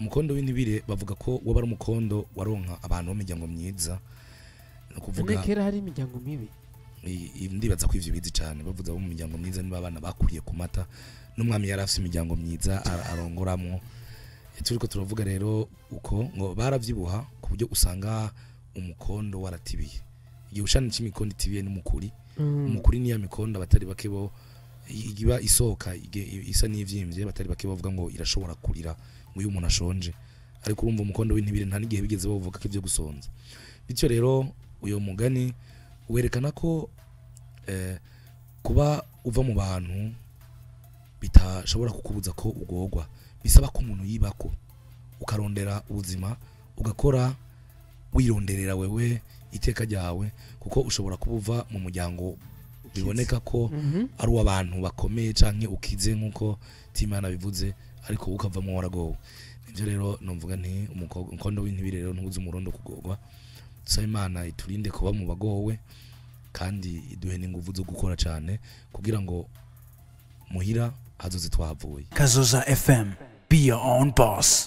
Umukondo w'intibire bavuga ko woba ari umukondo waronka abantu b'imiryango myiza, ni ukuvuga None kera hari imiryango mibi? Ndibaza ko ivyo bizi cane. Bavuze abo mu miryango myiza niba abana bakuriye ku mata, n'umwami yari afise imiryango myiza arongoramwo. Turiko turavuga rero uko ngo baravyibuha ku buryo usanga umukondo waratibiye. Igihushani c'imikondo itibiye n'umukuri. Umukuri niya mikondo abatari bake bo iba isohoka isa n'ivyimbye, abatari bake bavuga ngo irashobora kurira ngo iyo umuntu ashonje. Ariko urumva umukondo w'intibire nta n'igihe bigeze bavuga ko ivyo gusonza. Bityo rero uyo mugani werekana ko kuba uva mu bantu bitashobora kukubuza ko ugorwa, bisaba ko umuntu yibako ukarondera ubuzima, ugakora wironderera wewe iteka ryawe, kuko ushobora kuba uva mu muryango biboneka ko ari uw'abantu bakomeye canke ukize nk'uko Timana bivuze, ariko ukavamo waragowe. Nivyo rero numvuga nti umukondo w'intibire rero ntubuze umurondo kugorwa. Dusaba Imana iturinde kuba mu bagowe kandi iduhe n'inguvu zo gukora cane kugira ngo muhira hazoze twahavuye. Kazoza FM, be your own boss.